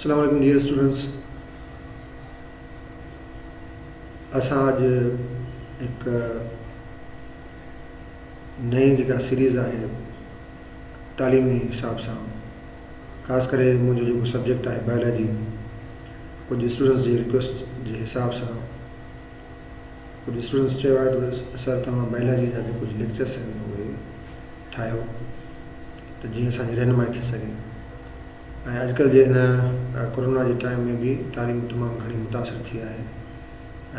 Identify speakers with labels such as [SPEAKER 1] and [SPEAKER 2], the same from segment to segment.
[SPEAKER 1] السلام عليڪم dear students اسان اڄ هڪ نئين جيڪا سيريز آهي تعليمي حساب سان خاص ڪري منهنجو جيڪو سبجيڪٽ آهي بائلاجي ڪجهه اسٽوڊنٽس جي رڪويسٽ جي حساب سان ڪجهه اسٽوڊنٽس چيو آهي ته سر توهان بائلاجي جا به ڪجهه ليڪچرس آهن اهي ٺاهيو ته جيئن اسان جي رهنمائي ٿي سگهي ۽ اڄڪلهه جي هن ڪورونا جي ٽائيم ۾ به تعليم تمام گهڻي متاثر ٿي آهي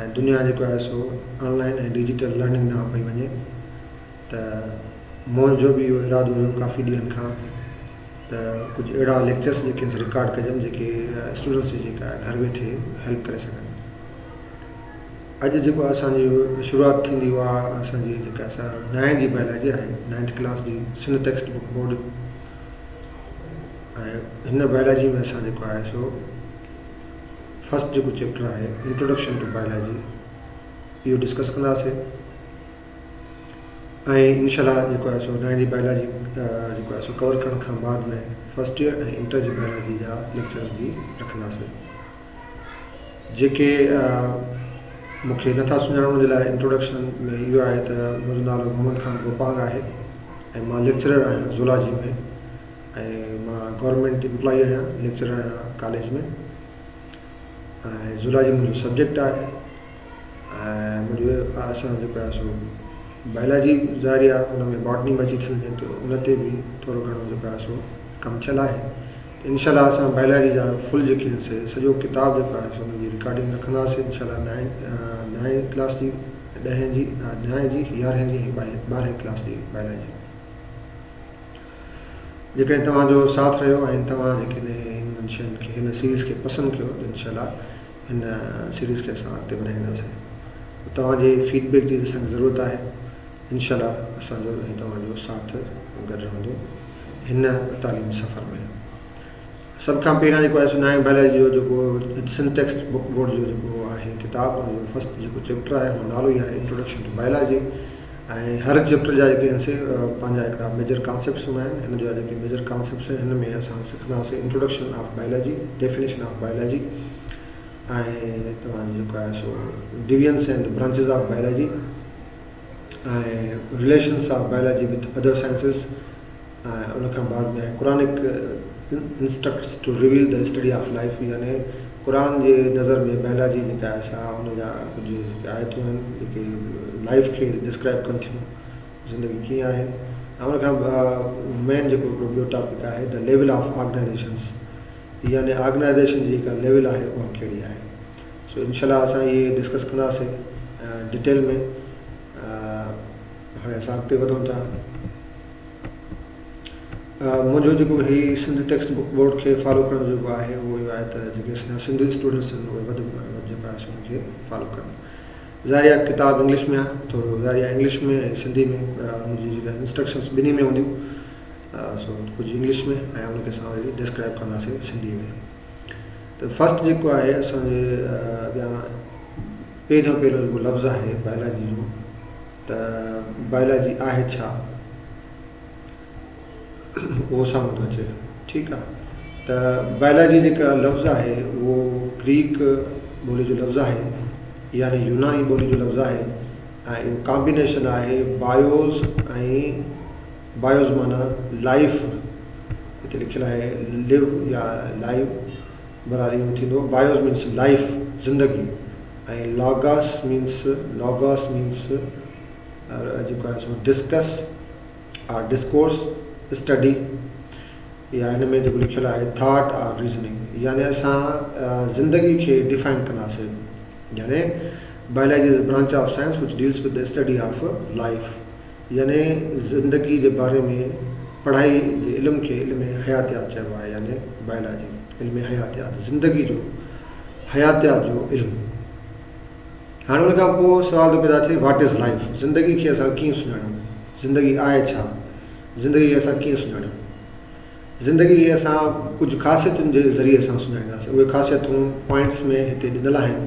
[SPEAKER 1] ۽ دنيا جيڪو آهي سو آن لائن ۽ ڊجيٽل لرننگ ڏانهن پئي وڃي ته منهنجو به اهو ارادو هيو ڪافي ڏينهن کان ته ڪجهه اهڙا ليڪچرس جيڪي رڪارڊ ڪجن جيڪي اسٽوڊنٽس جي جيڪا گهر ويٺي هيلپ ڪري سگهن. اڄ جيڪو اسان جي شروعات ٿيندي اها اسان جي جيڪا سا نائين جي بائلاجي آهي نائنٿ ڪلاس جي سنڌ ٽيڪسٽ بڪ بورڊ ۽ هن بائلاجي ۾ اسان جيڪو آهي سو فرسٽ جيڪو چيپٽر آهي انٽروڊڪشن ٽو بائلاجي اهو ڊسڪس ڪنداسين ۽ انشاء الله جيڪو آهي سو نائين جي بائلاجي جيڪو آهي سو ڪور ڪرڻ کان بعد ۾ فرسٽ ايئر ۽ انٽر جي بائلاجي جا ليڪچرز به رکنداسين. جيڪي مون کي نٿا سڃاڻن ان جي لاء انٽروڊڪشن ۾ اهو آهي ته منهنجو نالو محمد خان گوپانگ آهي ۽ مان ليڪچرر آهيان زولاجي ۾ ۽ مان گورنمينٽ امپلائي آهيان ليڪچرر آهيان ڪاليج ۾ ۽ زولاجي منهنجو سبجيڪٽ آهي ۽ منهنجو اسان جيڪو آهي سو بائلاجي ظاهري آهي ان ۾ باٽني به اچي ٿي وڃي ته ان تي به ٿورو گهڻو جيڪو آهي سو ڪم ٿيل آهي انشاء الله اسان بائلاجي جا فل جيڪي آهن سي سڄو ڪتاب جيڪو آهي سو ان جي رڪارڊنگ رکنداسين انشاء الله نائين نائين ڪلاس جي ڏهين جي نائين جي يارهين جي ۽ ٻارهين ڪلاس جي بائلاجي جيڪڏهن توهان جو ساٿ رهيو ۽ توهان جيڪڏهن هنن شين کي هن سيريز کي پسند ڪيو ته انشاء الله هن سيريز کي اسان اڳتي وڌائينداسين توهان جي فيڊ بيڪ جي اسان کي ضرورت آهي انشاء الله اسان جو ۽ توهان جو ساٿ گڏ رهندو هن تعليمي سفر ۾. سڀ کان پهريان جيڪو آهي سو نائين بائلاجي جو جيڪو سنڌ ٽيڪسٽ بڪ بورڊ جو جيڪو آهي ڪتاب ان جو فرسٽ جيڪو چيپٽر آهي ان جو نالو ئي آهي انٽروڊڪشن ٽو بائلاجي ۽ هر چيپٽر جا جيڪي آهن سي پنهنجا هڪڙا ميجر ڪانسيپٽس هوندا آهن هن جا جيڪي ميجر ڪانسيپٽس آهن هن ۾ اسان سکنداسين introduction of biology, definition of biology ۽ توهان جو جيڪو آهي سو divisions and branches of biology ۽ relations of biology with other sciences ۽ ان کان بعد ۾ Quranic instructs to reveal the study of life يعني قرآن جي نظر ۾ بائلاجي جيڪا آهي سا ان جا ڪجهه جيڪي آيتون آهن جيڪي لائف کي ڊسڪرائب ڪن ٿيون زندگي ڪيئن آهي ۽ ان کان مين جيڪو هڪڙو ٻيو ٽاپڪ آهي the level of organisations يعني آرگنائيزيشن جي جيڪا ليول آهي اها ڪهڙي آهي سو انشاء الله اسان اهي ڊسڪس ڪنداسين ڊيٽيل ۾ هاڻي اسان اڳتي وڌون ٿا. منهنجو جيڪو هي سنڌ ٽيڪسٽ بڪ بورڊ کي فالو ڪرڻ جو جيڪو آهي اهو اهو آهي ته جيڪي اسان جا سنڌي اسٽوڊنٽس آهن اهي وڌ ۾ وڌ جيڪو آهي سو ان کي فالو ڪن. ظاهري آهي ڪتاب انگلش ۾ آهي ٿورو ظاهري آهي انگلش ۾ ۽ سنڌي ۾ منهنجي جيڪا انسٽرڪشنس ٻنهي ۾ هونديون سو ڪجهه انگلش ۾ ۽ ان کي اسان وري ڊسڪرائب ڪنداسين سنڌي ۾ ته فرسٽ جيڪو آهي اسان جي اڳيان پهريون پهريون جيڪو لفظ آهي بائلاجي جو ته بائلاجي آهي ڇا؟ اهو سامهون ٿو اچي. ٺيڪ آ ته بائلاجي جيڪا لفظ آهي اهو گريڪ ٻولي جو لفظ آهي يعني يوناني ٻولي جو لفظ آهي ۽ اهو ڪامبينيشن آهي بايوز ۽ بايوز معنيٰ لائف هتي لکيل آهي لو يا لائيو بهرحال اهو ٿيندو بايوز مينس لائف زندگي ۽ لاگاس مينس لاگاس مينس جيڪو آهي سو ڊسڪس آر ڊسڪورس اسٽڊي يا هن ۾ جيڪو لکيل آهي ٿاٽ آر ريزننگ يعني اسان زندگي کي ڊفائن ڪنداسين يعني biology is branch of science which deals with the study of life يعني زندگي جي باري ۾ پڙهائي جي علم کي علم حياتيات چئبو آهي يعني بائلاجي علم حياتيات زندگي جو حياتيات جو علم. هاڻي ان کان پوء سوال ٿو پيدا ٿئي what is life زندگي کي اسان ڪيئن سڃاڻيون زندگي آهي ڇا زندگي کي اسان ڪيئن سڃاڻيون زندگي کي اسان ڪجهه خاصيتن جي ذريعي اسان سڃاڻينداسين اهي خاصيتون پوائنٽس ۾ هتي ڏنل آهن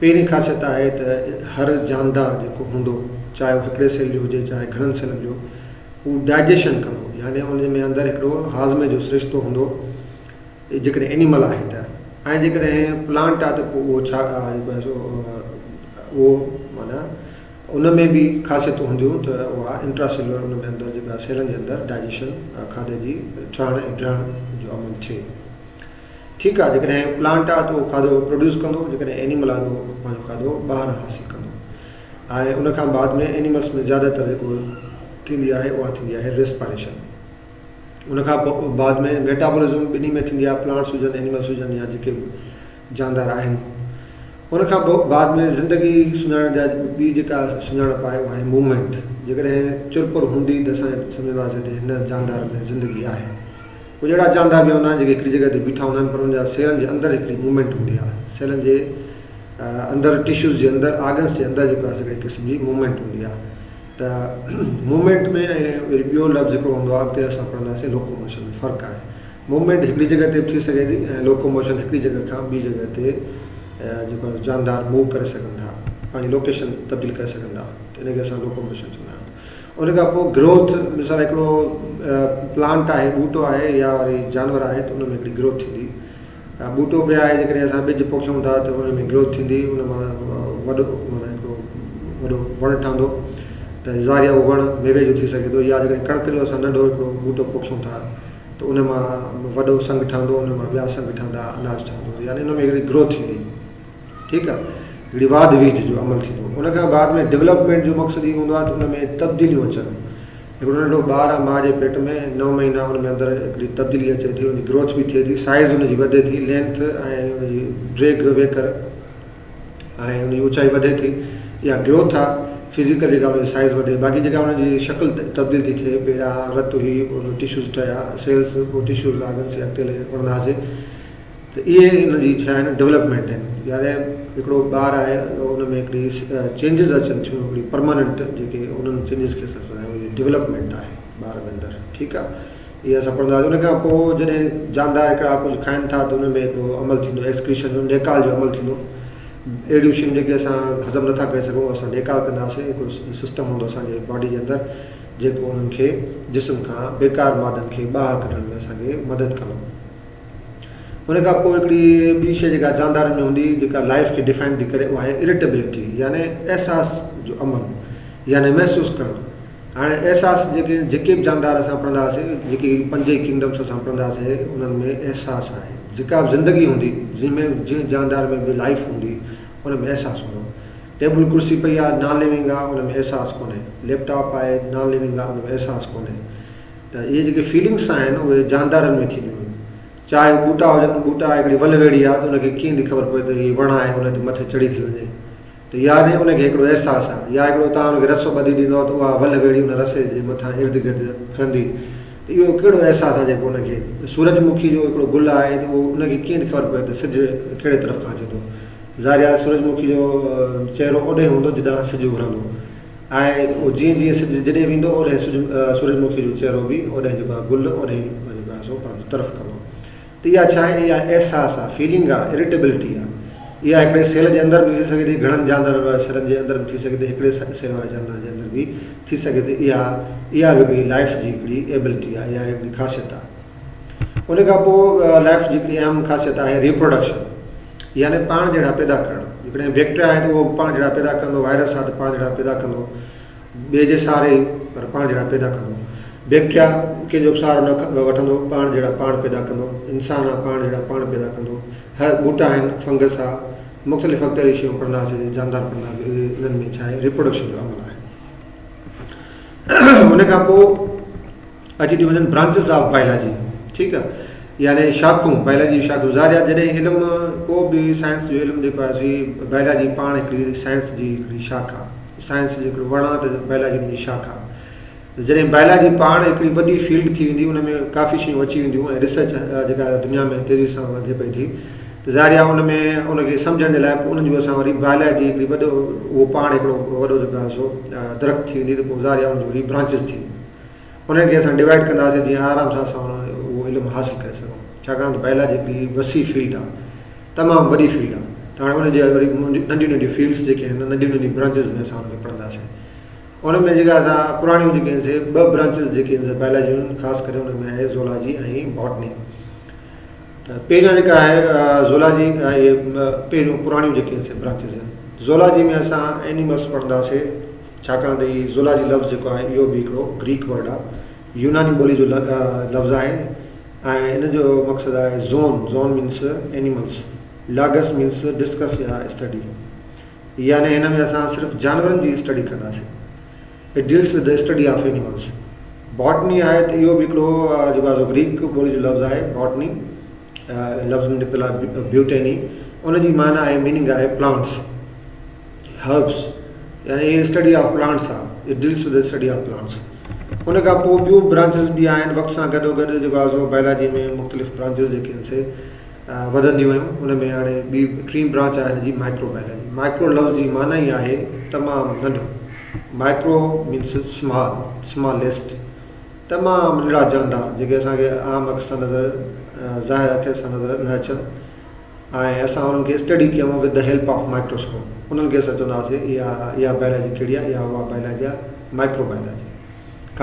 [SPEAKER 1] پهرين خاصيت آهي ته هر جاندار جيڪو هوندو چاهي هو هڪڙي سيل جو هجي چاهي گهڻن سيلن جو هو ڊائجيشن ڪندو يعني ان ۾ اندر هڪڙو هاضمي جو سرشتو هوندو. جيڪڏهن اينيمل آهي ته ۽ جيڪڏهن پلانٽ آهي ته پوء اهو ڇا جيڪو آهي سو اهو معنيٰ ان ۾ به خاصيتون هونديون ته اها انٽرا سيلولر ان ۾ اندر جيڪا سيلن جي اندر ڊائجيشن کاڌي جي ٺهڻ ۽ ڊهڻ جو عمل ٿئي. ٺيڪ آهي جيڪڏهن پلانٽ آهي ته اهو کاڌو پروڊيوس ڪندو جيڪڏهن اينيمل آهي ته اهو پنهنجو کاڌو ٻاهران حاصل ڪندو ۽ ان کان بعد ۾ اينيملس ۾ زياده تر جيڪو ٿيندي آهي اها ٿيندي آهي ريسپاريشن. ان کان بعد ۾ ميٽابولزم ٻنهي ۾ ٿيندي آهي پلانٽس هجن اينيملس هجن يا جيڪي به جاندار آهن. ان کان بعد ۾ زندگي سڃاڻڻ جا ٻي جيڪا سڃاڻپ آهي اها آهي موومينٽ. جيڪڏهن چرپر هوندي ته اسان سمجهنداسين ته هن جاندار ۾ زندگي آهي. ڪجهه اهڙا جاندار به هوندا آهن جيڪي هڪڙي جڳهه تي بيٺا هوندا آهن پر انهن جا سيلن جي اندر هڪڙي موومينٽ هوندي آهي. سيلن جي اندر ٽشوز جي اندر آرگنس جي اندر جيڪو آهي سو هڪڙي قسم جي موومينٽ هوندي آهي. ته موومينٽ ۾ ۽ وري ٻيو لفظ هڪڙو هوندو آهي اڳتي اسان پڙهنداسين لوڪوموشن ۾ فرق آهي. موومينٽ هڪڙي جڳهه تي به ٿي سگهي ٿي ۽ لوڪوموشن هڪڙي جڳهه کان ٻي جڳهه تي جيڪو آهي جاندار موو ڪري سگهن ٿا پنهنجي لوڪيشن تبديل ڪري سگهن ٿا ته ان کي اسان لوڪوموشن چوندا آهيون. ان کان پوء گروٿ مثال هڪڙو پلانٽ آهي ٻوٽو آهي يا وري جانور آهي ته ان ۾ هڪڙي گروٿ ٿيندي. ٻوٽو به آهي جيڪڏهن اسان ٻج پوکيون ٿا ته ان ۾ گروٿ ٿيندي ان مان وڏو معنيٰ هڪڙو وڏو وڻ ٺهندو ته ظاهري اهو وڻ ميوي جو ٿي سگهي ٿو يا جيڪڏهن ڪڻڪ جو اسان ننڍو هڪڙو ٻوٽو پوکيون ٿا ته ان مان وڏو سنگ ٺهندو ان مان ٻيا سنگ ٺهندا اناج ٺهندو يعني ان ۾ هڪڙي گروٿ ٿيندي. ٺيڪ آ هڪڙي واڌ ويجهه جو عمل ٿيندو ان کان بعد ۾ ڊولپمينٽ جو مقصد اهو هوندو آ ته ان ۾ تبديليون اچن هڪڙو ننڍو ٻار آ ماء جي پيٽ ۾ نو مهينا ان ۾ اندر هڪڙي تبديلي اچي ٿي ان جي گروٿ به ٿئي ٿي سائيز ان جي وڌي ٿي لينٿ ۽ ان جي ڊيگهه ويڪر ۽ ان جي اوچائي وڌي ٿي اها گروٿ آ فزيڪل جيڪا ان جي سائيز وڌي باقي جيڪا ان جي شڪل تبديل ٿي ٿئي پهريان رت هئي پوء ٽشوز ٺهيا سيلز پوء ٽشوز آرگنس اڳتي هلي پڙهنداسين ته اهي ان جي ڇا آهن ڊولپمينٽ آهن يعني هڪڙو ٻار آهي ان ۾ هڪڙي چينجز اچن ٿيون هڪڙي پرماننٽ جيڪي انهن چينجز کي اسان چوندا آهيون اهي ڊولپمينٽ آهي ٻار ۾ اندر ٺيڪ آهي اهي اسان پڙهندا هئاسين ان کان پوء جڏهن جاندار هڪڙا ڪجهه کائن ٿا ته ان ۾ هڪڙو عمل ٿيندو ايڪسڪريشن جو نيڪال جو عمل ٿيندو اهڙيون شيون جيڪي اسان هضم نٿا ڪري سگهون اسان نيڪال ڪنداسين هڪڙو سسٽم هوندو اسان جي باڊي جي اندر جيڪو انهن کي جسم کان بيڪار مادن کي ٻاهر ڪڍڻ ۾ اسان کي مدد ڪندو. ان کان پوء هڪڙي ٻي شيء جيڪا جاندارن ۾ هوندي جيڪا لائيف کي ڊفائن ٿي ڪري اها آهي اريٽيبلٽي يعني احساس جو عمل يعني محسوس ڪرڻ. هاڻي احساس جيڪي جيڪي به جاندار اسان پڙهندا هئاسين جيڪي پنج ئي ڪنگڊمس اسان پڙهندا هئاسين انهن ۾ احساس آهي. جيڪا به زندگي هوندي جنهن ۾ جنهن جاندار ۾ به لائيف هوندي ان ۾ احساس هوندو. ٽيبل ڪرسي پئي آهي نان لوينگ آهي ان ۾ احساس ڪونهي. ليپ ٽاپ آهي نان لوينگ آهي ان ۾ احساس ڪونهي. ته اهي جيڪي فيلنگس آهن اهي جاندارن ۾ ٿينديون آهن. چاهي هو ٻوٽا هجن، ٻوٽا هڪڙي ول ويڙهي آهي ته ان کي ڪيئن ٿي خبر پوي ته هي وڻ آهي ان تي مٿي چڙهي ٿي وڃي ته يعني ان کي هڪڙو احساس آهي يا هڪڙو توهان ان کي رسو ٻڌي ڏيندؤ ته اها ول ويڙهي ان رسي جي مٿان ارد گرد ڦرندي ته اهو ڪهڙو احساس آهي جيڪو ان کي سورج مکي جو هڪڙو گل آهي ته اهو ان کي ڪيئن ٿي خبر پوي ته سج ڪهڙي طرف کان اچي ٿو. ظاهري آهي سورج مکي جو چهرو اوڏانهن هوندو جڏانهن سج اڀرندو. ۽ اهو جيئن جيئن سج جيڏي ويندو اوڏانهن سج سورج مکي جو چهرو به اوڏانهن جيڪو آهي گل اوڏانهن جيڪو آهي سو پنهنجو طرف ڪندو ته اها ڇا آهي اها احساس آهي فيلنگ آهي اريٽيبلٽي آهي اها هڪڙي سيل جي اندر به ٿي سگهي ٿي گهڻن جاندارن واري سيلن جي اندر به ٿي سگهي ٿي هڪڙي سيل واري جاندار جي اندر به ٿي سگهي ٿي اها اها به هڪڙي لائف جي هڪڙي ايبلٽي آهي اها هڪڙي خاصيت آهي ان کان پوء لائف جي هڪڙي اهم خاصيت آهي ريپروڊڪشن يعني پاڻ جهڙا پيدا ڪرڻ. جيڪڏهن بيڪٽريا آهي ته اهو به پاڻ جهڙا پيدا ڪندو، وائرس آهي ته پاڻ جهڙا پيدا ڪندو، ٻئي جي سهاري ئي پر پاڻ جهڙا پيدا ڪندو. بيڪٽريا ڪنهن جو به سهارو نه وٺندو، پاڻ جهڙا پاڻ پيدا ڪندو. انسان آهي پاڻ جهڙا پاڻ پيدا ڪندو. هر ٻوٽا آهن، فنگس آهي، مختلف اڳتي شيون پڙهنداسين، جاندار پڙهنداسين، اهي انهن ۾ ڇا آهي ريپروڊڪشن جو عمل آهي. ان کان پوء اچي ٿيون وڃن برانچز آف بائلاجي ٺيڪ آ يعني شاخون بائلاجي جون شاخون ظاهر آ جڏهن علم ڪو به سائنس جو علم جيڪو آهي سي بائلاجي پاڻ هڪڙي سائنس جي هڪڙي شاخ آ سائنس جو هڪڙو وڻ آ ته بائلاجي ان جي شاخ آ ته جڏهن بائلاجي پاڻ هڪڙي وڏي فيلڊ ٿي ويندي ان ۾ ڪافي شيون اچي وينديون ۽ ريسرچ جيڪا دنيا ۾ تيزي سان وڌي پئي ٿي ته ظاهر آ ان ۾ ان کي سمجهڻ جي لاء پوء انهن جو اسان وري بائلاجي هڪڙي وڏو اهو پاڻ هڪڙو وڏو جيڪو آهي سو درخت ٿي ويندي ته پوء ظاهر آ ان جون وري برانچز ٿي وينديون انهن کي اسان ڊوائيڊ ڪنداسين جيئن آرام سان اسان اهو علم حاصل ڪري سگهون ڇاڪاڻ ته بائلاجي هڪڙي وسيع فيلڊ آهي تمام وڏي فيلڊ آهي ته هاڻي ان جي وري ننڍيون ننڍيون فيلڊس جيڪي آهن ننڍيون ننڍيون برانچز ۾ اسان ان کي پڙهنداسين ان ۾ جيڪا اسان پراڻيون جيڪي آهن سي ٻه برانچز جيڪي آهن بائلاجي جون خاص ڪري ان ۾ آهي زولاجي ۽ باٽني. ته پهريان جيڪا آهي زولاجي اهي پهريون پراڻيون جيڪي آهن سي برانچز آهن. زولاجي ۾ اسان اينيملس پڙهنداسي ڇاڪاڻ ته هي زولاجي لفظ جيڪو آهي اهو به هڪڙو گريڪ ورڊ آهي يوناني ٻولي جو لفظ آهي ۽ ان جو مقصد آهي zoon, zoon means animals, logos means discuss يا اسٽڊي يعني هن ۾ اسان صرف جانورن جي اسٽڊي ڪنداسين. It deals with the study of animals. Botany آهي ته اهو به هڪڙو جيڪو آهي سو گريڪ ٻولي جو لفظ آهي باٽني لفظ ۾ نڪتل آهي بيوٽيني ان جي معنيٰ آهي ميننگ آهي پلانٽس هربس يعني هي اسٽڊي آف پلانٽس آهي it deals with the study of plants ان کان پوء ٻيون برانچز به آهن وقت سان گڏو گڏ جيڪو آهي سو بائلاجي ۾ مختلف برانچز جيڪي آهن سي وڌنديون ويون ان ۾ هاڻي ٻي ٽين برانچ آهي هن جي مائڪرو بائلاجي مائڪرو لفظ جي معنيٰ ئي آهي تمام ننڍو مائڪرو مينس سمال سماليسٽ تمام ننڍڙا جاندار جيڪي اسان کي عام اک سان نظر ظاهر اک سان نظر نه اچن ۽ اسان انهن کي اسٽڊي ڪيون with the help of microscope انهن کي اسان چونداسي اها اها بائلاجي ڪهڙي آهي اها اها بائلاجي آهي مائڪرو بائلاجي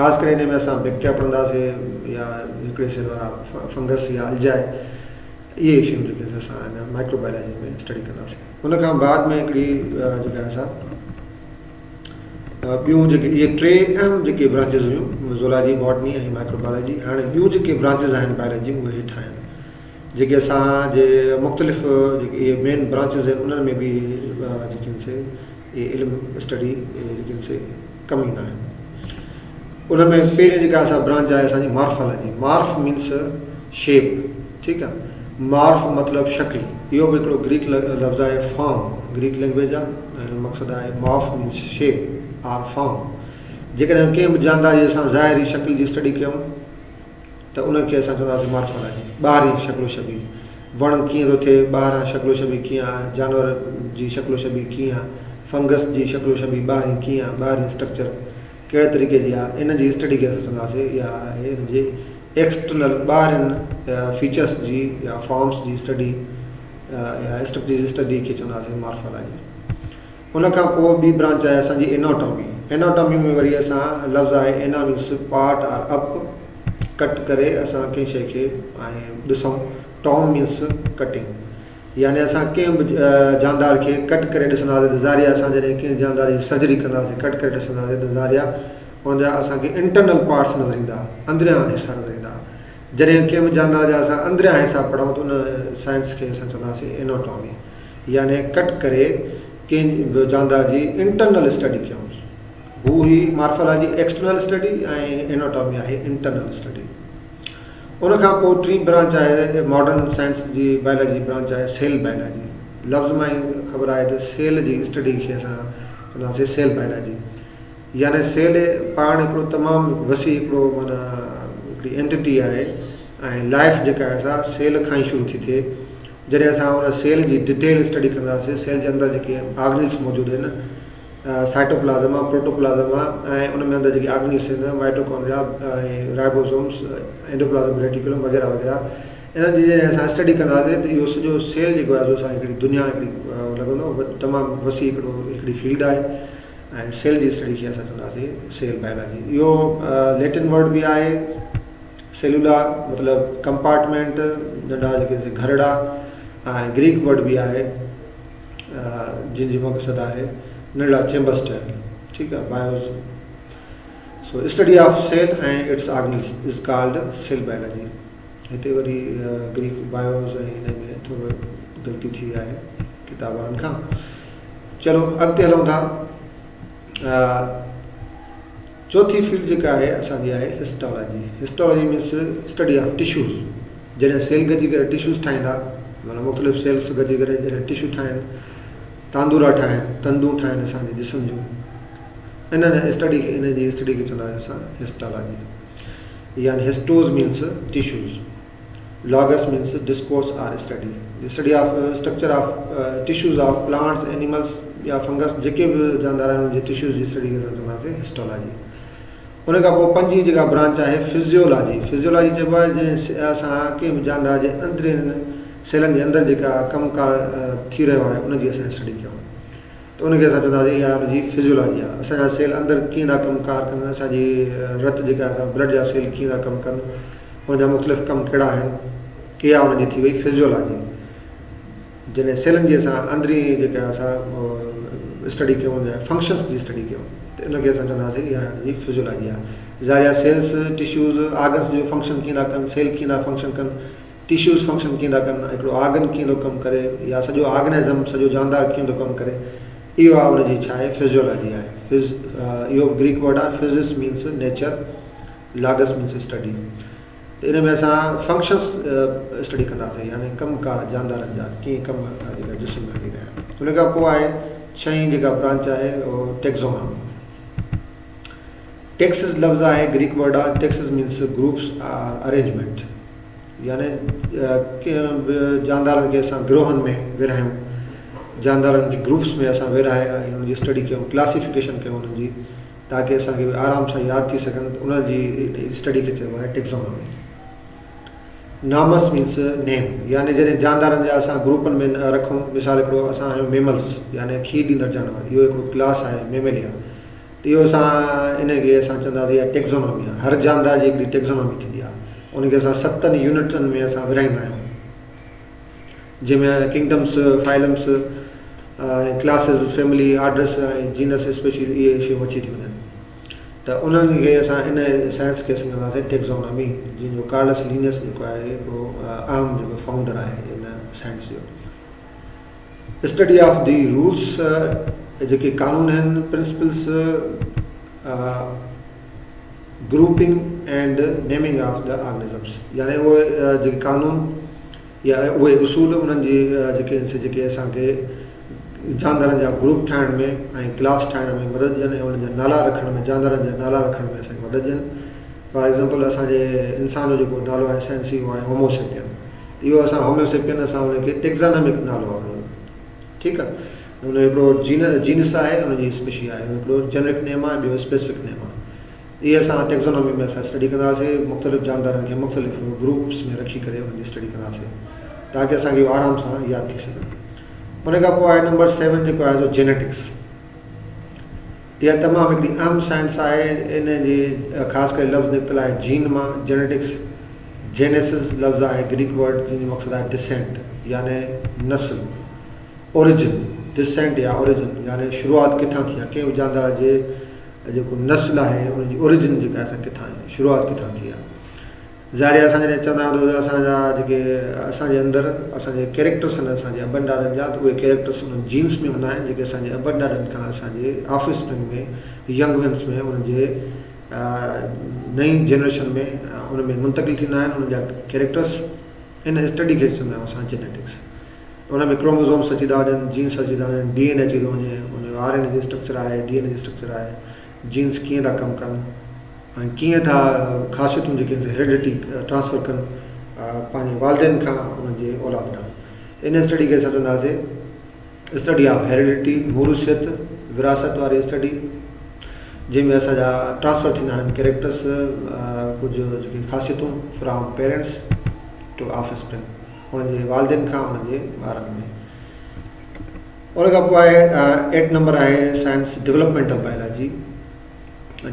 [SPEAKER 1] خاص ڪري انهي ۾ اسان بيڪٽريا پڙهنداسي يا هڪڙي سيل وارا فنگس يا الجائي اهي شيون جيڪي اسان هن مائڪرو بائلاجي ۾ اسٽڊي ڪنداسي ان کان بعد ۾ هڪڙي جيڪا اسان ٻيون جيڪي اهي ٽي اهم جيڪي برانچز هيون زولاجي باٽني ۽ مائڪرو بائلاجي هاڻي ٻيون جيڪي برانچز آهن بائلاجي اهي هيٺ آهن جيڪي اسان جي مختلف جيڪي اهي مين برانچز آهن انهن ۾ به جيڪي آهن سي اهي علم اسٽڊي جيڪي آهن سي ڪم ايندا آهن. ان ۾ پهرين جيڪا اسان برانچ آهي اسان جي مارفالاجي، مارف مينس شيپ ٺيڪ آهي، مارف مطلب شڪل، اهو به هڪڙو گريڪ لفظ آهي فارم، گريڪ لينگويج آهي ۽ ان جو مقصد آهي morph means shape or form. جيڪڏهن ڪنهن به جاندار جي اسان ظاهري شڪل جي اسٽڊي ڪيون ته ان کي اسان چونداسين مارفالاجي، ٻاهرين شڪل و شبيهه، وڻ ڪيئن ٿو ٿئي، ٻاهران شڪل و شبيهه ڪيئن آهي، جانور جي شڪل و شبيهه ڪيئن آهي، فنگس جي شڪل و شبيهه ٻاهرين ڪيئن آهي، ٻاهرين اسٽرڪچر ڪهڙي طريقي جي آهي، ان جي اسٽڊي کي اسان چونداسين اها آهي ان جي ايڪسٽرنل ٻاهرين فيچرس جي يا فارمس جي اسٽڊي يا اسٽرڪچر جي اسٽڊي کي چونداسين مارفالاجي. ان کان پوء ٻي برانچ آهي اسان جي ايناٽامي. ايناٽامي ۾ وري اسان لفظ آهي ana means part or up cut ڪري اسان ڪنهن شيء کي ۽ ڏسون ٽام مينس ڪٽنگ يعني اسان ڪنهن به جاندار کي ڪٽ ڪري ڏسنداسين ته ظاهري اسان جڏهن ڪنهن جاندار جي سرجري ڪنداسين ڪٽ ڪري ڏسنداسين ته ظاهري ان جا اسان کي انٽرنل پارٽس نظر ايندا اندريان حصا نظر ايندا جڏهن ڪنهن به جاندار جا اسان اندريان حصا پڙهون ته ان سائنس کي اسان چونداسين ايناٽامي. يعني ڪٽ ڪري ڪنهن به جاندار جي انٽرنل اسٽڊي ڪيون. هو هئي مارفالاجي ايڪسٽرنل اسٽڊي ۽ ايناٽامي آهي انٽرنل اسٽڊي. ان کان پوء ٽين برانچ آهي ماڊرن سائنس جي بائلاجي جي برانچ آهي سيل بائلاجي. لفظ مان ئي خبر آهي ته سيل جي اسٽڊي کي اسان چونداسين سيل بائلاجي. يعني سيل پاڻ هڪڙو تمام وسيع هڪڙو معنيٰ هڪڙي اينٽيٽي آهي ۽ لائف جيڪا آهي سا سيل کان ئي شروع ٿي ٿئي. جڏهن اسان ان سيل جي ڊيٽيل اسٽڊي ڪنداسين، سيل جي اندر جيڪي آرگنيلس موجود آهن، سائٽوپلازم آ، پروٽوپلازم آ ۽ ان ۾ اندر جيڪي آرگنيلس آهن، مائٽوڪانڊريا ۽ رائبوسومس، اينڊوپلازم ريٽيڪولم وغيره وغيره انهن جي جڏهن اسان اسٽڊي ڪنداسين ته اهو سڄو سيل جيڪو آهي سو اسان کي هڪڙي دنيا هڪڙي لڳندو تمام وسيع هڪڙو هڪڙي فيلڊ آهي ۽ سيل جي اسٽڊي کي اسان چونداسين سيل بائلاجي. اهو ليٽن ورڊ به آهي. سيلولا مطلب ڪمپارٽمينٽ، ننڍا جيڪي سي گهرڙا ۽ گريڪ ورڊ به آهي جنهن جي مقصد آهي ننڍڙا چيمبرس ٺهيل ٺيڪ آهي bios so study of cell ۽ its organelles is called cell biology هتي وري گريڪ بايوز ۽ هن ۾ ٿورو غلطي ٿي آهي ڪتاب وارن کان چلو اڳتي هلون ٿا چوٿين فيلڊ جيڪا آهي اسان جي آهي histology. Histology means study of tissues. جڏهن سيل گڏجي ڪري ٽشوز ٺاهيندا معنيٰ مختلف سيلس گڏجي ڪري جڏهن ٽشو ٺاهن تاندورا ٺاهن تندون ٺاهن اسان جي جسم جون انهن اسٽڊي کي انهن جي اسٽڊي کي چوندا آهيون اسان هسٽالاجي يعني histos means tissues logos means discourse or study the study of structure of tissues of plants animals يا فنگس جيڪي به جاندار آهن انهن جي ٽشوز جي اسٽڊي کي اسان چونداسين هسٽالاجي ان کان پوء پنجين جيڪا برانچ آهي فزيولاجي فزيولاجي چئبو آهي جنهن اسان ڪنهن به جاندار جي اندرين سيلن جي اندر جيڪا ڪم ڪار ٿي رهيو آهي ان جي اسان اسٽڊي ڪيون ته ان کي اسان چونداسين اها ان جي فزيولاجي آهي اسان جا سيل اندر ڪيئن ٿا ڪم ڪار ڪن اسان جي رت جيڪا آهي بلڊ جا سيل ڪيئن ٿا ڪم ڪن ان جا مختلف ڪم ڪهڙا آهن. اها ان جي ٿي وئي فزيولاجي. جڏهن سيلن جي اسان اندرين جيڪا اسان اسٽڊي ڪيون يا فنڪشنس جي اسٽڊي ڪيون ته ان کي اسان چونداسين اها ان جي فزيولاجي آهي. ظاهر آهي سيلس، ٽشوز، آرگنس جو فنڪشن ڪيئن ٿا ڪن، سيل ڪيئن ٿا فنڪشن ڪن، ٽشوز فنڪشن ڪيئن ٿا ڪن، هڪڙو آرگن ڪيئن ٿو ڪم ڪري يا سڄو آرگنزم سڄو جاندار ڪيئن ٿو ڪم ڪري اهو آهي ان جي ڇا آهي فزيولاجي آهي. فز اهو به گريڪ ورڊ آهي physis means nature logos means study. ته ان ۾ اسان فنڪشنس اسٽڊي ڪنداسين يعني ڪم ڪار جاندارن جا ڪيئن ڪم جيڪا جسم ۾ هلي رهيا آهن. ان کان پوء آهي ڇهين جيڪا برانچ آهي اهو ٽيڪزونامي. ٽيڪسز لفظ آهي گريڪ ورڊ آهي taxis means groups or arrangement يعني ڪنهن به جاندارن کي اسان گروهن ۾ ورهايون جاندارن کي گروپس ۾ اسان ورهائي ۽ انهن جي اسٽڊي ڪيون ڪلاسيفڪيشن ڪيون انهن جي تاڪه اسان کي آرام سان ياد ٿي سگهن ته انهن جي اسٽڊي کي چئبو آهي ٽيڪزونامي. نامس مينس نيم يعني جڏهن جاندارن جا اسان گروپن ۾ رکون مثال هڪڙو اسان آهيون ميملس يعني کير ڏيندڙ جانور اهو هڪڙو ڪلاس آهي ميميليا ته اهو اسان ان کي اسان چونداسين اها ٽيڪزونامي آهي هر جاندار جي هڪڙي ٽيڪزونامي ٿيندي آهي ان کي اسان ستن يونٽن ۾ اسان ورهائيندا آهيون. جنهن ۾ kingdoms, phylums ۽ classes, family, orders ۽ genus, species اهي شيون اچي ٿيون وڃن ته انهن کي اسان ان سائنس کي سمجهنداسين ٽيڪزونامي جنهن جو ڪارلس لينس جيڪو آهي هڪڙو اهم جيڪو فائونڊر آهي ان سائنس جو. اسٽڊي آف the rules جيڪي قانون آهن principles grouping and naming of the organisms يعني اهي جيڪي قانون يا اهي اصول انهن جي جيڪي آهن سي جيڪي اسان کي جاندارن جا گروپ ٺاهڻ ۾ ۽ ڪلاس ٺاهڻ ۾ مدد ڏين ۽ انهن جا نالا رکڻ ۾ جاندارن جا نالا رکڻ ۾ اسان کي مدد ڏين. فار ايگزامپل اسان جي انسان جو جيڪو نالو آهي سائنسي اهو آهي هوموسيپين اهو اسان هوموسيپين اسان ان کي ٽيڪزانامڪ نالو آهي ان جو ٺيڪ آهي ان جو هڪڙو جين جينس آهي ان جي اسپيشي آهي هڪڙو جنرڪ نيم آهي ٻيو اسپيسفڪ نيم آهي. اهي اسان ٽيڪزونامي ۾ اسان اسٽڊي ڪنداسين مختلف جاندارن کي مختلف گروپس ۾ رکي ڪري انهن جي اسٽڊي ڪنداسين تاڪه اسان کي اهو آرام سان ياد ٿي سگهن ان کان پوء آهي نمبر سيون جيڪو آهي سو جينيٽڪس اها تمام هڪڙي اهم سائنس آهي ان جي خاص ڪري لفظ نڪتل آهي جين مان جينيٽڪس جينيسس لفظ آهي گريڪ ورڊ جنهن جو مقصد آهي ڊسينٽ يعني نسل اوريجن ڊسينٽ يا اوريجن يعني شروعات ڪٿان ٿي آهي ڪنهن به جاندار جي جيڪو نسل آهي ان جي اوريجن جيڪا آهي سا ڪٿان آهي شروعات ڪٿان ٿي آهي. ظاهر آهي اسان جڏهن چوندا آهيون ته اسان جا جيڪي اسان جي اندر اسان جي ڪيريڪٽرس آهن اسان جي ابن ڏاڏن جا ته اهي ڪيريڪٽرس انهن جينس ۾ هوندا آهن جيڪي اسان جي ابن ڏاڏن کان اسان جي آف اسپرنگ ۾ ينگ ونس ۾ انهن جي نئين جنريشن ۾ ان ۾ منتقل ٿيندا آهن انهن جا ڪيريڪٽرس ان اسٽڊي کي چوندا آهيون اسان جينيٽڪس. ان ۾ ڪروموزومس اچي ٿا وڃن، جينس اچي ٿا وڃن، ڊي اين اي اچي ٿو وڃي، ان جو آر اين اي جي اسٽرڪچر آهي، ڊي اين اي جي اسٽرڪچر آهي، جينس ڪيئن ٿا ڪم ڪن ۽ ڪيئن ٿا خاصيتون جيڪي آهن سي هيريڊٽي ٽرانسفر ڪن پنهنجي والدين کان انهن جي اولاد ڏانهن. ان اسٽڊي کي اسان چونداسين اسٽڊي آف هيريڊٽي، موروثيت، وراثت واري اسٽڊي، جنهن ۾ اسان جا ٽرانسفر ٿيندا آهن ڪيريڪٽرس ڪجهه جيڪي خاصيتون from parents to offspring. انهن جي والدين کان انهن جي ٻارن ۾. ان کان پوء آهي ايٽ نمبر آهي science developmental biology.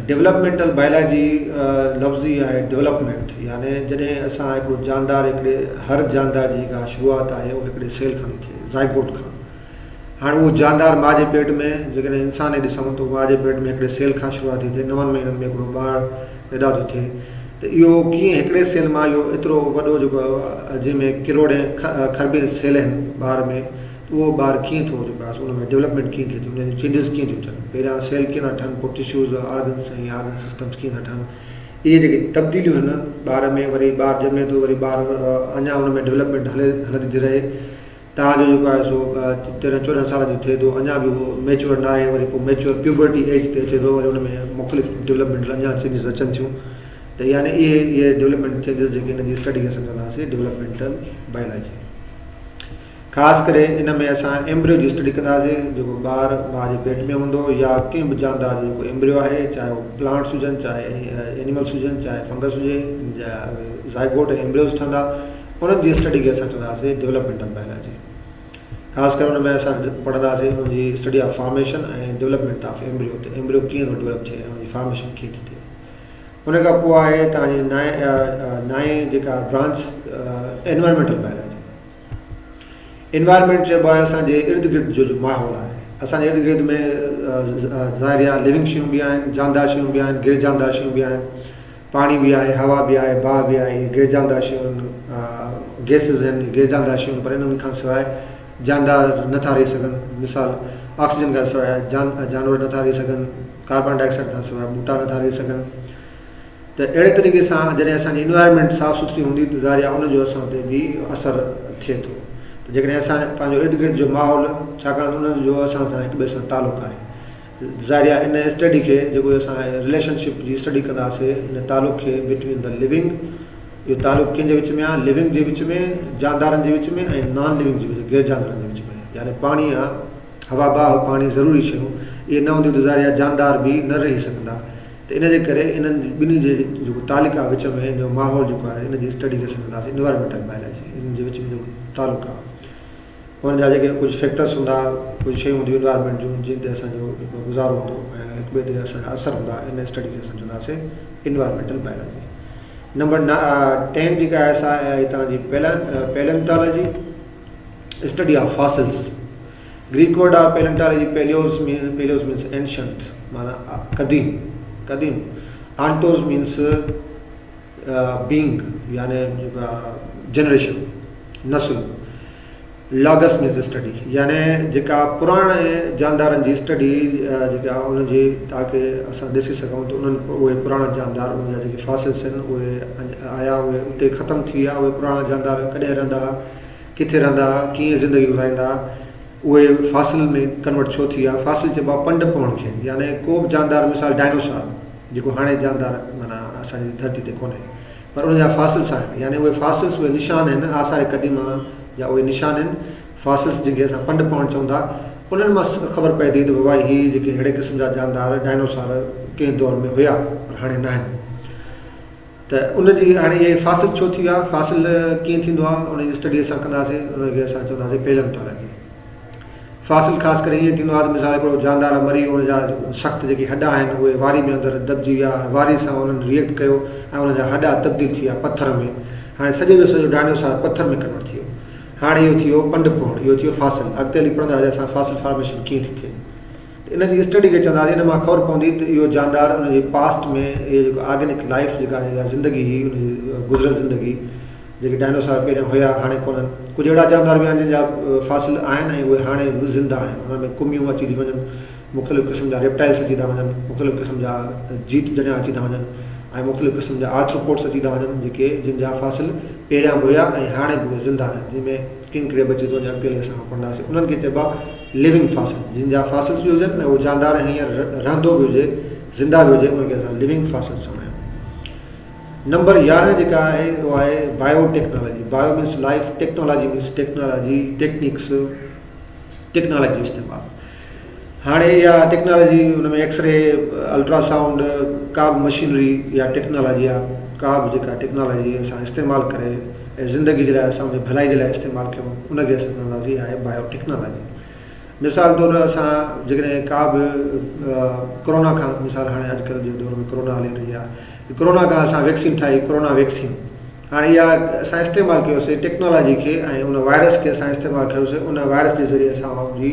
[SPEAKER 1] Developmental biology لفظ ئي آهي ڊولپمينٽ يعني جڏهن اسان هڪڙو جاندار هڪڙي هر جاندار جي جيڪا شروعات آهي اهو هڪڙي سيل کان ٿي ٿئي زائگوٽ کان. هاڻ اهو جاندار ماء جي پيٽ ۾ جيڪڏهن انسان کي ڏسون ته ماء جي پيٽ ۾ هڪڙي سيل کان شروعات ٿي ٿئي نون مهينن ۾ هڪڙو ٻار پيدا ٿو ٿئي ته اهو ڪيئن هڪڙي سيل مان اهو ايترو وڏو جيڪو جنهن ۾ ڪروڙين کربين سيل آهن ٻار ۾ اهو ٻار ڪيئن ٿو جيڪو آهي ان ۾ ڊولپمينٽ ڪيئن ٿئي ٿي ان جون چينجز ڪيئن ٿيون اچن پهريان سيل ڪيئن ٿا ٺهن پوء ٽشوز آرگنس ۽ آرگن سسٽمس ڪيئن ٿا ٺهن اهي جيڪي تبديليون آهن ٻار ۾ وري ٻار ڄمي ٿو وري ٻار اڃا ان ۾ ڊولپمينٽ هلي هلندي ٿي رهي تان جو جيڪو آهي سو تيرنهن چوڏهن سالن جو ٿئي ٿو اڃا به اهو ميچوئر نه آهي وري پوء ميچوئر پيوبرٽي ايج تي اچي ٿو وري ان ۾ مختلف ڊولپمينٽل اڃا چينجز اچن ٿيون ته يعني اهي اهي ڊولپمينٽ چينجز جيڪي ان جي اسٽڊي کي سمجهنداسين ڊولپمينٽل بائلاجي خاص ڪري ان ۾ اسان ايمبريو جي اسٽڊي ڪنداسين جيڪو ٻار ماء جي پيٽ ۾ هوندو يا ڪنهن به جاندار جو جيڪو ايمبريو آهي چاهي اهو پلانٽس هجن چاهي اينيملس هجن چاهي فنگس هجي زائگوٽ ۽ ايمبريوز ٺهندا انهن جي اسٽڊي کي اسان چونداسين ڊولپمينٽل بائلاجي. خاص ڪري ان ۾ اسان پڙهنداسين ان جي study of formation ۽ development of embryo ته ايمبريو ڪيئن ٿو ڊولپ ٿئي ۽ ان جي فارميشن ڪيئن ٿي ٿئي. ان کان پوء آهي توهان جي نائين جيڪا برانچ انوائرمينٽل بائلاجي. انوائرمينٽ چئبو آهي اسان جي ارد گرد جو جو ماحول آهي. اسان جي ارد گرد ۾ ظاهر آهي لونگ شيون به آهن، جاندار شيون به آهن، غير جاندار شيون به آهن. پاڻي به آهي، هوا به آهي، باهه به آهي، اهي غير جاندار شيون آهن، گيسز آهن، اهي غير جاندار شيون پر انهن کان سواء جاندار نه ٿا رهي سگهن. مثال آڪسيجن کان سواء جانور نه ٿا رهي سگهن، ڪاربان ڊاء آڪسائيڊ کان سواء ٻوٽا نه ٿا رهي سگهن ته اهڙي طريقي سان جڏهن اسان جي انوائرمينٽ صاف سٿري هوندي ته ظاهر آهي ان جو اسان تي به اثر ٿئي ٿو ته جيڪڏهن اسان پنهنجو ارد گرد جو ماحول ڇاڪاڻ ته انهن جو اسان سان هڪ ٻئي سان تعلق آهي ظاهر آهي ان اسٽڊي کي جيڪو اسان رليشن شپ جي اسٽڊي ڪنداسي ان تعلق کي بٽوين the living اهو تعلق ڪنهن جي وچ ۾ آهي لونگ جي وچ ۾ جاندارن جي وچ ۾ ۽ نان لونگ جي وچ غير جاندارن جي وچ ۾ يعني پاڻي آهي هوا باهه پاڻي ضروري شيون اهي نه هونديون ته ظاهر آهي جاندار به نه رهي سگهندا ته ان جي ڪري انهن ٻنهي جي جيڪو تعلق آهي وچ ۾ ان جو ماحول جيڪو آهي ان جي اسٽڊي کي سمجهنداسين انوائرمينٽل بائلاجي انهن جي وچ ۾ جيڪو تعلق آهي انهن جا جيڪي ڪجهه فيڪٽرس هوندا ڪجهه شيون هونديون انوائرمينٽ جون جن تي اسان جو جيڪو گذارو هوندو ۽ هڪ ٻئي تي اسان جا اثر هوندا ان اسٽڊي کي اسان چونداسين انوائرمينٽل بائلاجي نمبر ٽين جيڪا آهي سا آهي توهان جي palaeontology study of fossils Greek word آهي palaeontology palaeos means palaeos means ancient معنيٰ قديم قديم آنٽوز مينس بينگ يعني جيڪا جنريشن نسل لاگس مينس اسٽڊي يعني جيڪا پراڻي جاندارن جي اسٽڊي جيڪا انهن جي تاڪي اسان ڏسي سگهون ته انهن اهي پراڻا جاندار انهن جا جيڪي فاسلس آهن اهي آيا اهي اتي ختم ٿي ويا اهي پراڻا جاندار ڪڏهن رهندا هئا ڪٿي رهندا هئا ڪيئن زندگي گذاريندا هئا اهي فاسل ۾ ڪنورٽ ڇو ٿي ويا فاسل چئبو آهي پنڊ پوڻ کي يعني ڪو به جاندار مثال ڊائنوسار جيڪو هاڻي جاندار معنيٰ اسان جي ڌرتي تي ڪونهي پر ان جا فاسلس آهن يعني اهي فاسلس اهي نشان آهن آثار قديمه جا اهي نشان آهن فاسلس جن کي اسان پنڊ پوڻ چئون ٿا انهن مان خبر پئي ٿي ته بابا هي جيڪي ههڙي قسم جا جاندار ڊائنوسار ڪنهن دور ۾ هيا پر هاڻي ناهن ته ان جي هاڻي اهي فاسل ڇو ٿي ويا فاسل ڪيئن ٿيندو آهي ان جي اسٽڊي اسان ڪنداسين ان کي اسان چونداسين پيلنٽالاجي فاصل خاص ڪري ائين ٿيندو آهي ته مثال هڪڙو جاندار مري ويو ان جا سخت جيڪي هڏا آهن اهي واري ۾ اندر دٻجي ويا ۽ واري سان انهن ريئيڪٽ ڪيو ۽ ان جا هڏا تبديل ٿي ويا پٿر ۾ هاڻي سڄو جو سڄو ڊائنوسار پٿر ۾ ڪنورٽ ٿي ويو هاڻي اهو ٿي ويو پنڊ پوڻ اهو ٿي ويو فاصل اڳتي هلي پڙهنداسين اسان فاصل فارميشن ڪيئن ٿي ٿئي ته ان جي اسٽڊي کي چونداسين ان مان خبر پوندي ته اهو جاندار ان جي پاسٽ ۾ اهي جيڪو آرگينڪ لائف جيڪا زندگي هئي ان جي گذريل زندگي جيڪي ڊائنوسار پهريان هيا هاڻي ڪونهن. ڪجهه اهڙا جاندار به آهن جن جا فاسل آهن ۽ اهي هاڻي به زنده آهن. انهن ۾ ڪميون اچي ٿي وڃن، مختلف قسم جا ريپٽائلس اچي ٿا وڃن، مختلف قسم جا جيت جڻيا اچي ٿا وڃن ۽ مختلف قسم جا آرٿروپوڊس اچي ٿا وڃن جيڪي جن جا فاسل پهريان به هيا ۽ هاڻي به اهي زنده آهن جن ۾ ڪنگ ڪريب اچي ٿو وڃي اڳتي هلي اسان پڙهنداسين انهن کي چئبو آهي لونگ فاسل جن جا فاسلس به هجن ۽ اهو جاندار هينئر رهندو به هجي زنده به هجي انهن کي اسان لونگ فاسلس چوندا آهيون. نمبر 11 جيڪا آهي اها آهي biotechnology, bio means life, technology means technology, techniques, technology جو استعمال. هاڻي اها ٽيڪنالاجي ان ۾ ايڪسري، الٽرا سائونڊ، ڪا به مشينري يا ٽيڪنالاجي آهي، ڪا به جيڪا ٽيڪنالاجي اسان استعمال ڪري ۽ زندگي جي لاء اسان ان جي ڀلائي جي لاء استعمال ڪيون ان کي اسان چونداسين اها آهي بايو ٽيڪنالاجي. مثال طور اسان جيڪڏهن ڪا به ڪورونا کان مثال هاڻي اڄڪلهه جي دور ۾ ڪورونا هلي رهي آهي ڪورونا کان اسان ويڪسين ٺاهي ڪورونا ويڪسين هاڻي اها اسان استعمال ڪيوسي ٽيڪنالاجي کي ۽ ان وائرس کي اسان استعمال ڪيوسي ان وائرس جي ذريعي اسان ان جي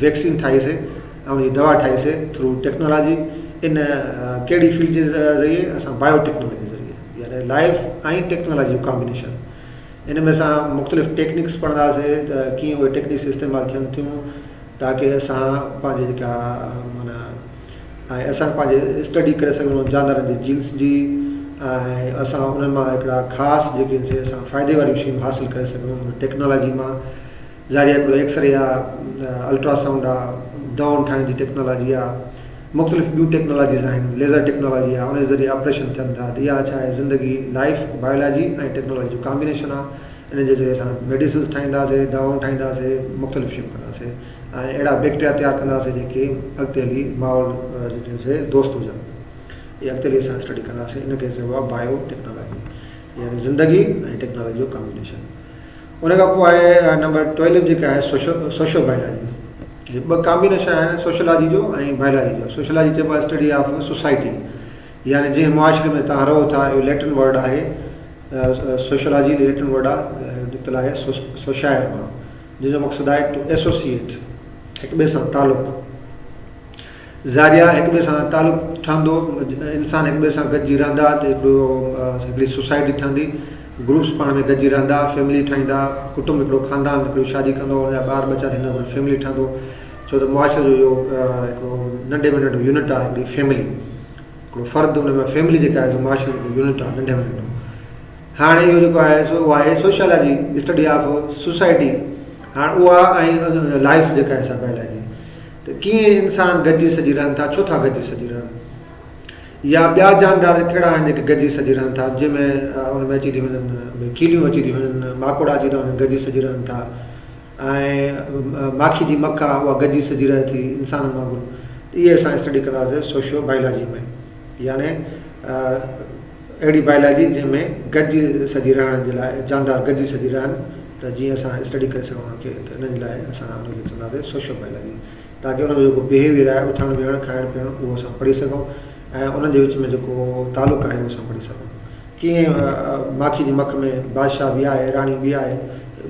[SPEAKER 1] ويڪسين ٺاهيسي ۽ ان جي دوا ٺاهيسي ٿرو ٽيڪنالاجي ان ڪهڙي فيلڊ جي ذريعي اسان بايو ٽيڪنالاجي جي ذريعي يعني لائف ۽ ٽيڪنالاجي جو ڪامبينيشن ان ۾ اسان مختلف ٽيڪنڪس پڙهنداسي ته ڪيئن اهي ٽيڪنڪس استعمال ٿين ٿيون تاڪه اسان پنهنجي جيڪا معنيٰ ۽ اسان پنهنجي اسٽڊي ڪري سگهون جاندارن جي جينس جي ۽ اسان انهن مان هڪڙا خاص جيڪي سي اسان فائدي واريون شيون حاصل ڪري سگهون ان ٽيڪنالاجي مان ظاهري آهي هڪڙو ايڪسري آهي الٽراسائونڊ آهي دوائن ٺاهڻ جي ٽيڪنالاجي آهي مختلف ٻيون ٽيڪنالاجيز آهن، ليزر ٽيڪنالاجي آهي، ان جي ذريعي آپريشن ٿين ٿا ته اها ڇا آهي زندگي، لائيف، بايولاجي ۽ ٽيڪنالاجي جو ڪامبينيشن آهي، ان جي ذريعي اسان ميڊيسنز ٺاهينداسين، دوائون ٺاهينداسين، مختلف شيون ڪنداسين ۽ اهڙا بيڪٽريا تيار ڪنداسين جيڪي اڳتي هلي ماحول جي سي دوست هجن. اهي اڳتي هلي اسان اسٽڊي ڪنداسين، ان کي چئبو آهي بايو ٽيڪنالاجي يعني زندگي ۽ ٽيڪنالاجي جو ڪامبينيشن. ان کان پوء آهي نمبر ٽويلو جيڪا آهي سوشو بايولاجي هي ٻه ڪامبينيشن آهن سوشولاجي جو ۽ بايولاجي جو. سوشولاجي چئبو آهي اسٽڊي آف سوسائٽي يعني جنهن معاشري ۾ توهان رهو ٿا اهو ليٽن ورڊ آهي سوشيالاجي ليٽن ورڊ آهي نڪتل آهي سوشائر مان جنهن جو مقصد آهي ٽو ايسوسيئيٽ هڪ ٻئي سان تعلق ظاهري آهي هڪ ٻئي سان تعلق ٺهندو انسان هڪ ٻئي سان گڏجي رهندا ته هڪڙو هڪڙي سوسائٽي ٺهندي گروپس پاڻ ۾ گڏجي رهندا فيملي ٺاهيندا ڪٽنب هڪڙو خاندان هڪڙو شادي ڪندو ان جا ٻار ٻچا ٿيندا فيملي ٺهندو ڇو ته معاشري جو اهو هڪڙو ننڍي ۾ ننڍو يونٽ آهي هڪڙي فيملي هڪڙو فرد ان ۾ فيملي جيڪا آهي سو معاشري جو هڪڙو يونٽ آهي ننڍي ۾ ننڍو هاڻي اهو جيڪو آهي سو اهو آهي سوشيالاجي اسٽڊي آف سوسائٽي هاڻ اها ۽ لائف جيڪا آهي سا بائلاجي ته ڪيئن انسان گڏجي سڄي رهن ٿا ڇو ٿا گڏجي سڄي رهن يا ٻيا جاندار ڪهڙا آهن جيڪي گڏجي سڄي رهن ٿا جنهن ۾ ان ۾ اچي ٿي وڃن ڪيليون اچي ٿي وڃن ماڪوڙا اچي ٿا وڃن گڏجي سڄي رهن ٿا ۽ ماکي جي مک آ اها گڏجي سجي رهي ٿي انسانن وانگر ته اهي اسان اسٽڊي ڪندا هئاسين سوشيو بائلاجي ۾ يعني اهڙي بائلاجي جنهن ۾ گڏجي سجي رهڻ جي لاء جاندار گڏجي سجي رهن ته جيئن اسان اسٽڊي ڪري سگهون انهن کي ته انهن جي لاء اسان ان کي چوندا هئاسين سوشيو بائلاجي تاڪه انهن جو جيڪو بهيويئر آهي اٿڻ ويهڻ کائڻ پيئڻ اهو اسان پڙهي سگهون ۽ انهن جي وچ ۾ جيڪو تعلق آهي اهو اسان پڙهي سگهون. ڪيئن ماکي جي مک ۾ بادشاهه به آهي راڻي به آهي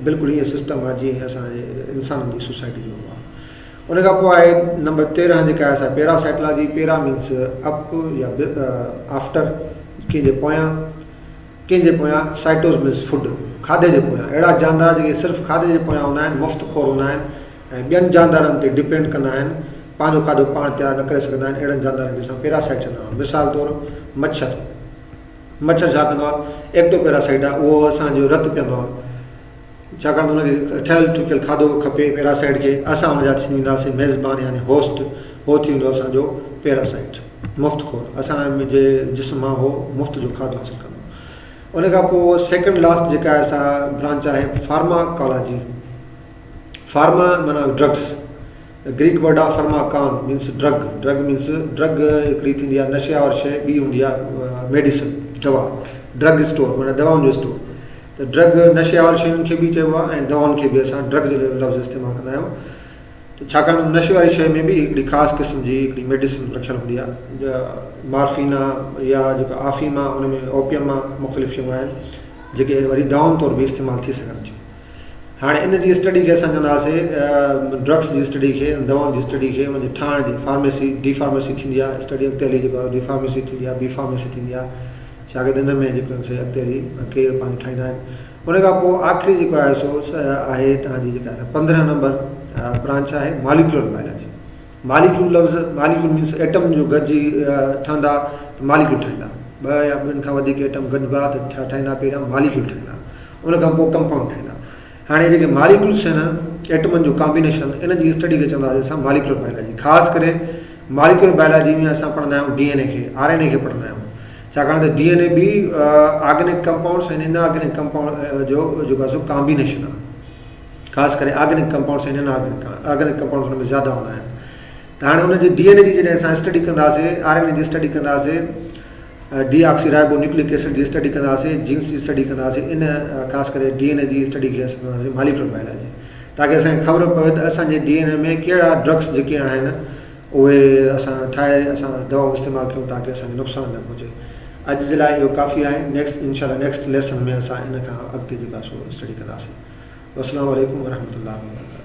[SPEAKER 1] بلڪل ائين سسٽم آهي جيئن اسان جي انسانن جي سوسائٽي جو هوندو آهي. ان کان پوء آهي نمبر 13 جيڪا آهي سا پيراسائٽلاجي، پيرا مينس اپ يا آفٽر ڪنهن جي پويان، ڪنهن جي پويان، سائٽوز مينس فوڊ کاڌي جي پويان، اهڙا جاندار جيڪي صرف کاڌي جي پويان هوندا آهن مفت خور هوندا آهن ۽ ٻين جاندارن تي ڊپينڊ ڪندا آهن پنهنجو کاڌو پاڻ تيار نه ڪري سگهندا آهن اهڙن جاندارن کي اسان پيراسائٽ چوندا آهيون مثال طور مڇر. مڇر ڇا ڪندو آهي ايڪٽو پيراسائيٽ آهي اهو اسان جو رت پيئندو آهي ڇاڪاڻ ته ان کي ٺهيل ٺڪيل کاڌو کپي پيراسائيٽ کي اسان ان جا ٿي وينداسين ميزبان يعني هوسٽ هو ٿي ويندو اسان جو پيراسائيٽ مفت خور اسان جي جسم مان هو مفت جو کاڌو حاصل ڪندو ان کان پوء سيڪنڊ لاسٽ جيڪا آهي سا برانچ آهي فارماڪالاجي فارما معنيٰ ڊرگس گريڪ ورڊ آ pharmakon means drug drug means drug هڪڙي ٿيندي آ نشي آور شيء ٻي هوندي آ ميڊيسن دوا ڊرگ اسٽور معنيٰ دوائن جو اسٽور ته ڊرگ نشي آور شين کي به چئبو آ ۽ دوائن کي به اسان ڊرگ جو لفظ استعمال ڪندا آهيون ته ڇاڪاڻ ته نشي واري شيء ۾ به هڪڙي خاص قسم جي هڪڙي ميڊيسن رکيل هوندي آ مارفين آ يا جيڪا آفيم آ ان ۾ اوپيم آ مختلف شيون آهن جيڪي وري دوائن طور به استعمال ٿي سگهن ٿيون هاڻي ان جي اسٽڊي کي اسان چوندا هئاسي ڊرگس جي اسٽڊي کي دوائن جي اسٽڊي کي ان جي ٺاهڻ جي فارميسي ڊي فارميسي ٿيندي آهي اسٽڊي اڳتي هلي جيڪو ڊي فارميسي ٿيندي آهي بي فارميسي ٿيندي آهي شاگرد ان ۾ جيڪو سي اڳتي هلي ڪيريئر پنهنجو ٺاهيندا آهن ان کان پوء آخري جيڪو آهي سو آهي توهان جي جيڪا 15 نمبر برانچ آهي ماليڪيولر بائلاجي ماليڪيول لفظ ماليڪيول مينس ايٽم جو گڏجي ٺهندا ته ماليڪيول ٺهندا ٻه يا ٻن کان وڌيڪ ايٽم گڏبا ته ڇا ٺهندا پهريان ماليڪيول ٺهندا ان کان پوء ڪمپائونڊ ٺهندا هاڻي جيڪي ماليڪيولس آهن ايٽمن جو ڪامبينيشن انهن جي اسٽڊي کي چوندا آهيون اسان ماليڪيولر بائلاجي خاص ڪري ماليڪيولر بائلاجي ۾ اسان پڙهندا آهيون ڊي اين اي کي آر اين اي کي پڙهندا آهيون ڇاڪاڻ ته ڊي اين اي به آرگينڪ ڪمپائونڊس ۽ ان آرگينڪ ڪمپائونڊ جو جيڪو آهي سو ڪامبينيشن آهي خاص ڪري آرگينڪ ڪمپائونڊس ۽ ان آرگينڪ ڪمپائونڊس ان ۾ زياده هوندا آهن ته هاڻي ان جي ڊي اين اي جي جڏهن اسان اسٽڊي ڪنداسي آر اين اي جي اسٽڊي ڪنداسي ڊي آڪسي رائبو نيوڪليڪ ايسڊ جي اسٽڊي ڪنداسي جينس جي اسٽڊي ڪنداسي ان خاص ڪري ڊي اين اي جي اسٽڊي کي اسان ڪنداسي ماليڪولر بائلاجي تاڪه اسان کي خبر پوي ته اسان جي ڊي اين اي ۾ ڪهڙا ڊرگس جيڪي آهن اهي اسان ٺاهي اسان دوائون استعمال ڪيون تاڪه اسان کي نقصان نه پهچي اڄ جي لاء اهو ڪافي آهي نيڪسٽ انشاء الله نيڪسٽ ليسن ۾ اسان ان کان اڳتي جيڪا سو اسٽڊي ڪنداسي والسلام عليڪم ورحمة الله وبرڪاته.